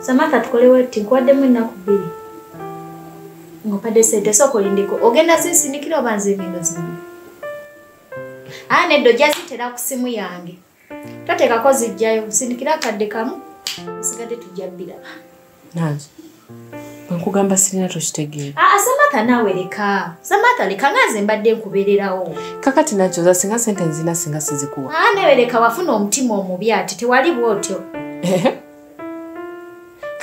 Samantha tukolewo ti nkuwaddemu ennaku 2 ng'ompadde sente. Sooka olindeko, ogenda zinsindikira oba nze ngendo zimu? Aa nedda, ojja zitera ku simu yange, toteekako zijjayo, nsindikira akadde kamu, nsigadde tujja bbiraba. Nange bwe nkugamba sirina tokitegeera. Aa Samantha naawe leka, Samantha leka, nga nze mbadde nkubeererawo. Kakati nakyoza singa sente nzina singa sizikuwa. Aa nawe leka, wafuna omutima omubi ati tewali bw'otyo.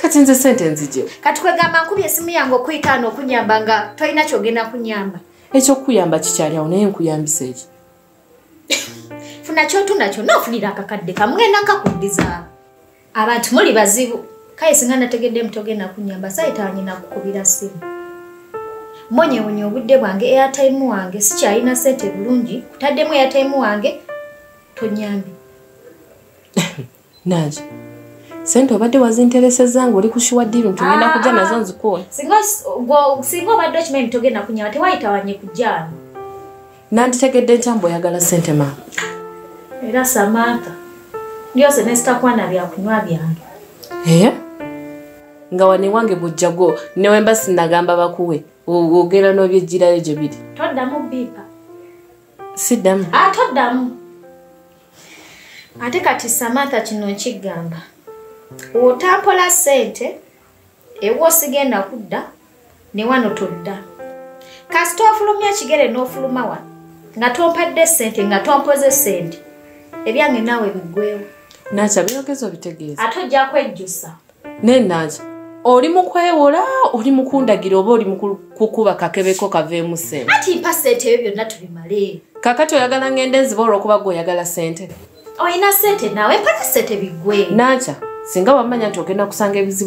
Kati nze sente nzigye. Kati kwegamba nkubye esimu yange okuyitaano okunyamba nga tolina kyogenda kunyamba. Ekyokuyamba kikyali awo, naye nkuyambisa eki? Funa kyotunda kyonna ofunira akakadde kamu, ngenda nkakuddiza. Abantu muli bazibu. Kale singa nategedde mutogenda kunyamba saayitawanye nakukubira ssimu. Mbonyeebonye obudde bwange, airtime wange, sikyalina ssente bulungi, kutaddemu airtime wange, tonyambe. Nange sente obadde wazinteresezza ng'oli ku sure deal nti ngenda kujja nazo nzikuwe. Singa obadde okimanyi nti togenda kunyamba tewayitawanye kujja wano. Nanditegedde ntya mbu oyagala ssente maama? Era Samantha, ndyose ne sitakwana byakunywa byange. Ee? Nga wano ewange bw'ojja gwo ne wemba sinnagamba bakuwe, ogenda n'obyeggyirayo gye biri. Toddamu bbiipa. Siddamu. Aa toddamu. Ate kati Samantha kino nkigamba. Otampola ssente, ewo sigenda kudda, ne wano todda. Kasita ofulumya ekigere n'ofuluma wano, nga tompadde ssente, nga tompoze ssente, ebyange naawe biggweewo. Nakya byogeza obitegeeza. Ate ojja kwejjusa. Naye Nakya, oli mu kwewola, oli mu kundagira oba oli mu kukuba kakebeko kaveemu ssente? Ati mpa ssente ebyo byonna tubimale. Kakati oyagala ngende nzibe olw'okuba ggwe oyagala ssente? Olina ssente naawe, mpa ssente biggwe. Nakya, singa wamanya nti ogenda kusanga ebizibu